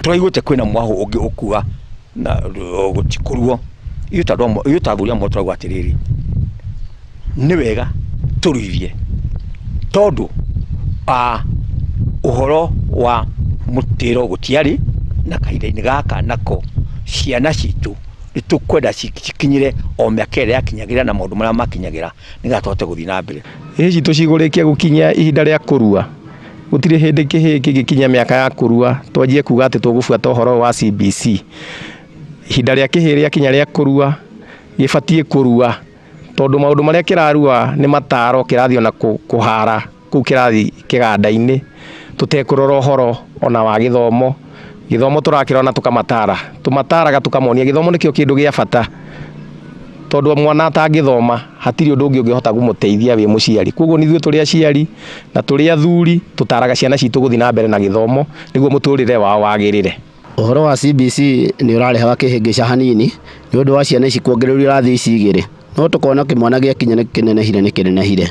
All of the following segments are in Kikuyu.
Tũraiguĩte kwĩna mwahũ ũngĩ ũkua na gũtikũruo. Ithuĩ ta andũ amwe, ithuĩ ta athuri amwe tũrauga atĩrĩrĩ, nĩ wega tũruithie tondũ ũhoro wa mũtĩro gũtiarĩ na kahinda-inĩ gaka nako ciana citũ nĩ tũkwenda cikinyĩre o mĩaka ĩrĩa yakinyagĩra na maũndũ marĩa makinyagĩra nĩgetha tũhote gũthiĩ na mbere. Ihĩĩ citũ cigũrĩkia gũkinyia ihinda rĩa kũrua, gũtirĩ hĩndĩ kĩhĩĩ kĩngĩkinyia mĩaka ya kũrua twanjie kuga atĩ tũgũbuata ũhoro ũyũ wa CBC. Ihinda rĩa kĩhĩĩ rĩakinya rĩa kũrua, gĩbatiĩ kũrua tondũ maũndũ marĩa kĩrarua nĩ mataro kĩrathiĩ ona kũhara kũu kĩrathiĩ kĩganda-inĩ tũtekũrora ũhoro ona wa gĩthomo. Gĩthomo tũrakĩrora na tũkamatara, tũmataraga tũkamonia gĩthomo nĩkĩo kĩndũ gĩa bata tondũ mwana atangĩthoma hatirĩ ũndũ ũngĩ ũngĩhota kũmũteithia wĩ mũciari. Koguo ithuĩ tũrĩ aciari na tũrĩ athuri tũtaraga ciana citũ gũthiĩ na mbere na gĩthomo nĩguo mũtũrĩre wao wagĩrĩre. Ũhoro wa CBC nĩ ũrarehaga kĩhĩngĩca hanini nĩ ũndũ wa ciana ici kuongererwo irathi ici igĩrĩ, no tũkona kĩmwana gĩakinya nĩ kĩnenehire nĩ kĩnenehire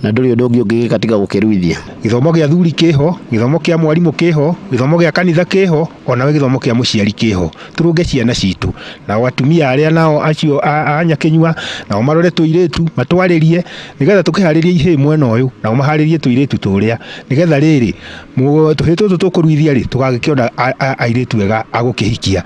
na ndũrĩ ũndũ ũngĩ ũngĩgĩka tiga gũkĩruithia. Gĩthomo gĩa athuri kĩho, gĩthomo kĩa mwarimũ kĩho, gĩthomo gĩa kanitha kĩho, onawe gĩthomo kĩa mũciari kĩho. Tũrũnge ciana citũ. Nao atumia arĩa nao acio a nyakĩnyua nao marore tũirĩtu matwarĩrie nĩgetha tũkĩharĩrie ihĩĩ mwena ũyũ nao maharĩrie tũirĩtu tũrĩa nĩgetha rĩrĩ tũhĩĩ tũtũ tũkũruithia rĩ tũgagĩkĩona airĩtu ega a gũkĩhikia.